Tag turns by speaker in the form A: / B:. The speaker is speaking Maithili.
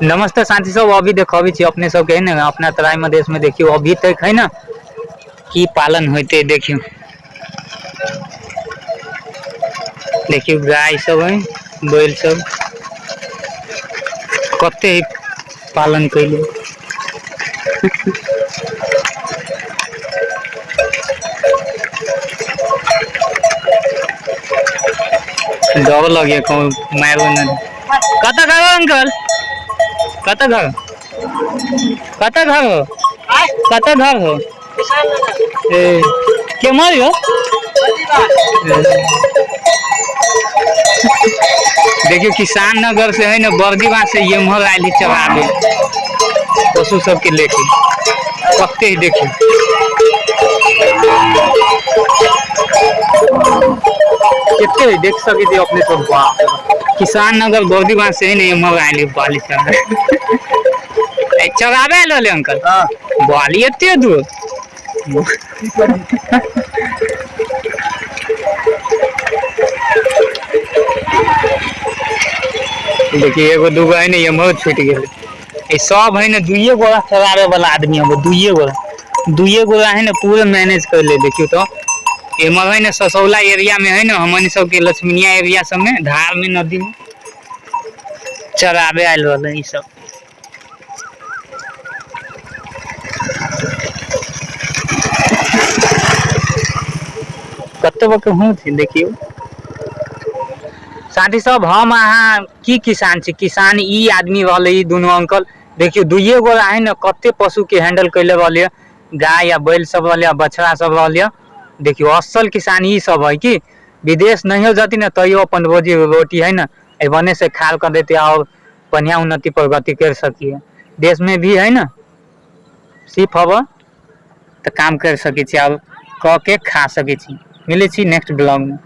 A: नमस्ते साथी सब, अभी देखबै छी अपने सबके है ने अपना तराई मधेश में। देखियो अभी तक है ना की पालन होते। देखियो देखियो गाय सब है, बैल सब कते पालन कैले। डर लगे कहूँ मारो न। कतऽ घर हो अंकल? कतऽ घर, कतऽ घर हो, कतऽ घर हो? ए के मारियो। देखियो किसान नगर से है ना बर्दीवा से एम्हर आयल है चराबे पशु सबके लेके। कते है देखियो कते है, देख सके छी अपने सब। बाप रे बाप। किसान नगर बर्दीवा से है ना एम्हर आयल है बाली चराबे। ए, चराबे आयल रहले अंकल?
B: हाँ।
A: बाली एते दूर। देखिए एगो दूगो है ना एम्हर छूट गेलै। ई सब है ना दुइये गोरा चलाबे वाला आदमी हबो, दुइये गोरा, दुइये गोरा है ना पूरे मैनेज कर ले। देखियो तो एम्हर है ना ससौला एरिया में है ना हमनी सबके लक्ष्मीनिया एरिया सब में धार में नदी में चराबे आयल रहले ई सब। कते बके हूँ थी। देखियो साथी सब, हम अहाँ की किसान छी? किसान ई आदमी रहले, ई दुनू अंकल। देखियो दुइये गोरा है ना कते पशु के हैंडल कैले रहले, गाय या बैल सब रहले, बछड़ा सब रहले। देखियो असल किसान ई सब है कि विदेश नहीं जती ना तैयो अपन रोजी रोटी है ना बने से खाल कर देते और बढ़िया उन्नति प्रगति कर सकिए। देश में भी है ना सिर्फ हब तो काम कर सकै छी और कऽ के खा सकै छी। मिलै छी नेक्स्ट ब्लॉग में।